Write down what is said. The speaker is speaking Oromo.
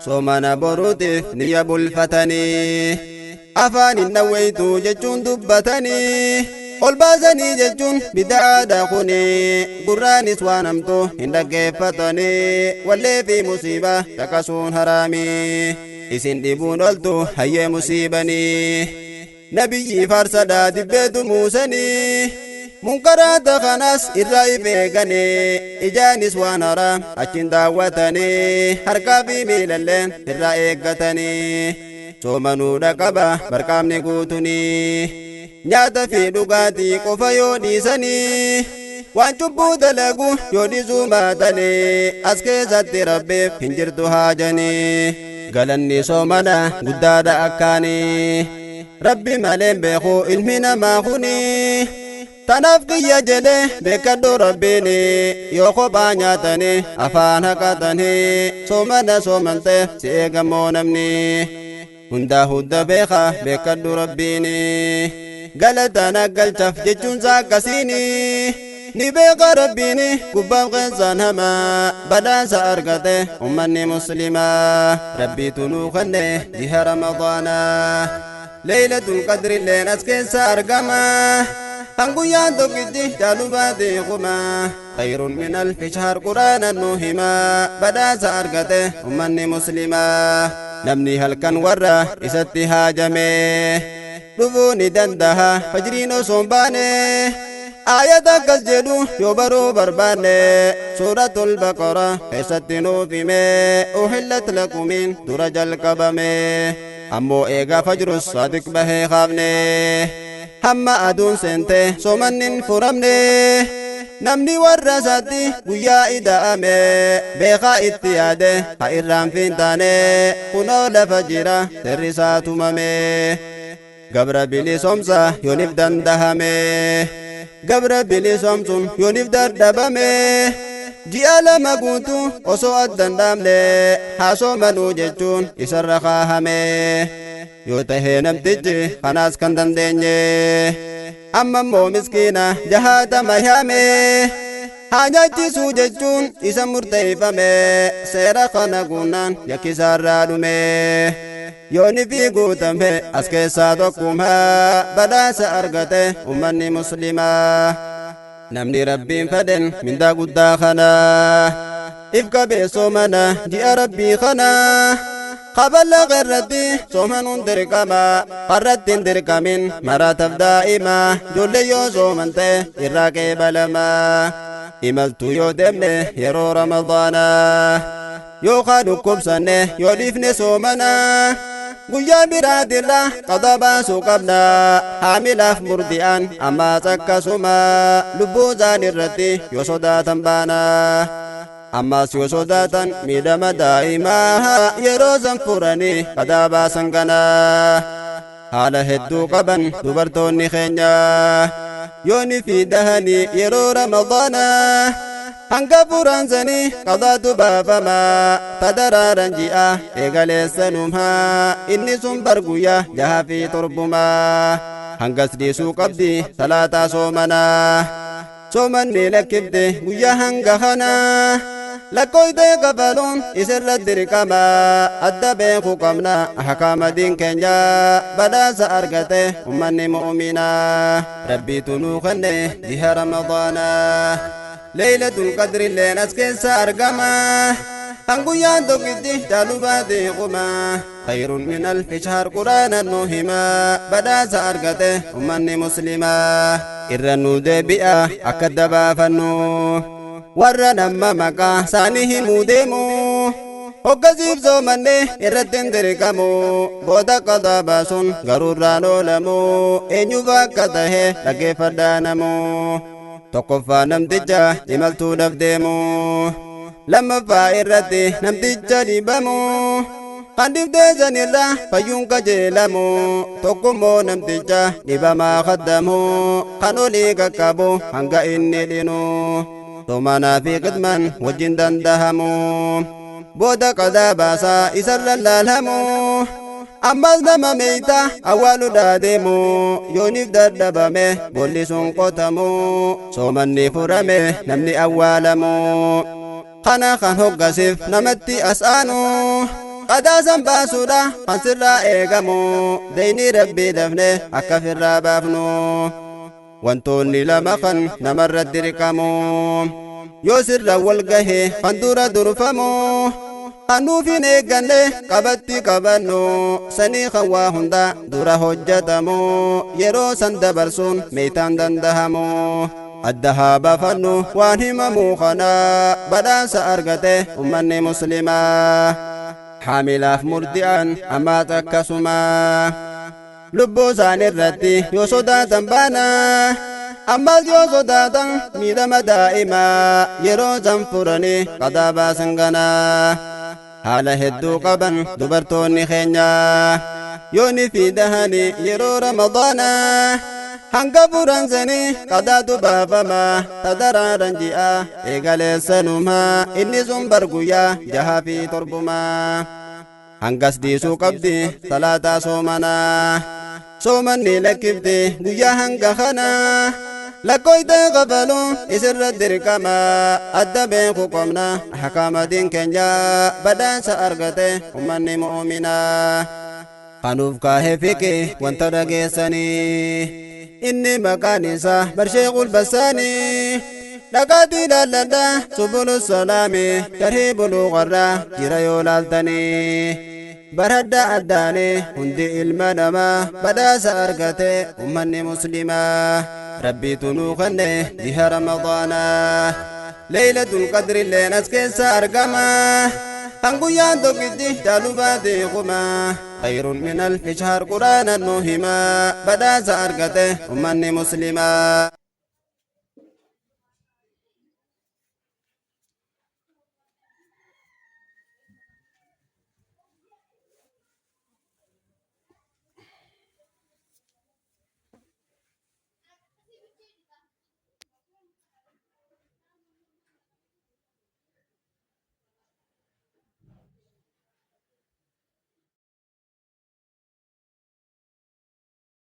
Soomana boruutiif niyya bulfatanii afaan hin dhawweeytu jechuun dubbatanii ol baasanii jechuun bida'aadha kuni gurraanis waan hamtuu hin dhaggeeffatanii wallee fi musiibaa caqasuun haraamii isin dhibuun oltu hayyee musiibanii nabiyyii faarsadhaa dibbeetu muusanii munkaraata kanas irraa if eeganii ijaanis waan haraam achiin daawwatanii harkaa fi miilalleen irraa eeggatanii soomanuudha qaba barqaamni guutunii nyaata fi dhugaatii qofa yoo dhiisanii waan cubbuu dalagu yoo dhiisuu baatanii as keessatti rabbiif hin jirtu haajanii galanni soomana guddaadha akkaanii rabbi maleen beeku ilmi namaa kunii tanaaf kiyya jedhe beekadhu rabbiini yoo kophaa nyaatanii afaan haqatanii soomana soomante si eegamoo namni hundaa hunda beeka beekadhu rabbiini galatana galchaaf jechuunsaa akkasiini ni beeka rabbiini gubbaan keessaan hamaa badhaasa argate ummanni muslimaa rabbiitu nuu kenne jiha ramadaanaa leeylatul qadri illeen as keessa argamaa hanguyyaan tokkichi caalu baatee kumaa khayrun min alfi shahr quraanan nuu himaa badhaasa argate ummanni muslimaa namni halkan warra isatti haajame dhufuu ni dandaha fajriin osoo hin baane aayata akkas jedhu yoo baruu barbaanne suuratul baqara keessatti nuuf hime uhillat lakumiin dura jalqabame ammoo eegaa fajrus saadiq bahee kaafne hamma aduun seente soomanni hin furamne namni warra isaatti guyyaa ida'ame beekaa itti yaade ha irraan fiintaane kunoo lafa jira seerri isaa tumame gabra bilisoomsa yoonif dandahame gabra bilisoomsun yoonif dadhabame ji'a 2 guutuu osoo addan dhaabne haa soomanuu jechuun isarra kaahame yoo tahee namtichi kanaas kan dandeenye amma immoo miskiina 60 yaame haa nyaachisuu jechuun isa murteeffame seera kana guunnaan yakkisaarraa dhume yooni fi guutame as keessaa tokkuma badhaasa argate ummanni muslimaa namni rabbiin fedhen mindaa guddaa kana if qabee soomana ji'a rabbii kana kaballaqa irratti soomanuun dirqama qarratti hin dirqamin maraataaf daa'ima ijoollee yoo soomante irraa qeebalama imaltuu yoo deemne yeroo ramadaanaa yookaan dhukkubsanne yoo dhiifne soomana guyyaa biraatirra qadaa baasuu qabna haamilaaf murdi'aan ammaas akkasuma lubbuu isaan irratti yoo sodaatan baana ammaas yoo sodaatan miidhama daa'imaa yeroo san furanii qadaa baasan kana haala hedduu qaban dubartoonni keenya yooni fi dahanii yeroo ramadaanaa hanga furaansanii qadaatu baafama tadaraaran ji'a eegaleessanumaa inni sun bar guyyaa 6 fi 7 hangas dhiisuu qabdi salaataa soomanaa soomanni lakkifte guyyaa hanga kanaa lakkoytee kafaluun isirra dirqama adda beekuu qabna ahkaama diin keenya badhaasa argate ummanni mu'uminaa rabbiitu nuu kenne jiha ramadaanaa leeylatul qadri illeen as keessa argama hanguyyaan tokkichi caalu baatee kumaa khayrun min alfi shahr quraanan nuu himaa badhaasa argate ummanni muslimaa irra nuu deebi'a akka dabaafannu warra nama maqaa isaanii himuu deemu hoggasiif soomanne irratti hin dirqamu booda qadaa baasuun garuu irraan oolamu eenyuuf akka tahe dhaggeeffadhaa namu tokkoffaa namticha imaltuudhaaf deemu lammaffaa irratti namticha dhibamu kan dhibdee sanirra fayyuun qajeelamu tokkommoo namticha dhibamaa kaddamu kan olii qaqqabu hanga inni dhinu soomanaa fi qidman wajjin dandahamu booda qadaa baasaa isarra laalhamu ammas nama meeyta awwaaluudhaa deemu yooniif dadhabame boolli sun qotamu soomanni furame namni awwaalamu kana kan hoggasiif namatti as aanu Qadaasan baasuudha kan sirraa eegamu, deynii Rabbii dafne akka firraa baafnu. Wantoonni lama kan namarratti dirqamu, yoo sirra wal gahe kan dura durfamu, kanuuf hin eegganne qabatti qabannu, sanii kan waa hunda dura hojjetamu, yeroo san dabarsuun meeytaan dandahamu. Adda haa baafannu waan himamuu kana, badhaasa argate ummanni muslimaa. Haamilaaf murdi'an ammaas akkasuma lubbuu isaanii irratti yoo sodaatan baana, ammas yoo sodaatan miidhama daa'imaa, yeroo san furanii qadaa baasan ganaa. Haala hedduu qaban dubartoonni keenya, yoo ni fi dahanii yeroo Ramadaanaa hanga furansanii qadaatu baafama. Tadaraaran ji'a eegaleessanumaa, inni sun bar guyyaa 6 fi 7 hangas dhiisuu qabdi salaataa soomanaa. Soomanni lakkifte guyyaa hanga kanaa lakkoyta kafaluun isirra dirqama. Adda beeku qabna ahkaama diin keenya, badhaasa argate ummanni mu'uminaa. Kanuuf kaahee fiqi wanta dhageessanii, inni maqaan isaa Barsheekul Bassaanii. Dhaqaatii laalladha Subulu Salaami, sharhii Buluuqarraa jira yoo laaltanii. Baradda addaanii hundi ilma namaa, badhaasa argate ummanni muslimaa. Rabbiitu nuu kenne jiha Ramadaanaa, Leeylatul Qadri illeen as keessa argama, kan guyyaan tokkichi caalu baatee kuma. خير من ألف شهر قرانا نهما، badhaasa argate ummanni muslimaa.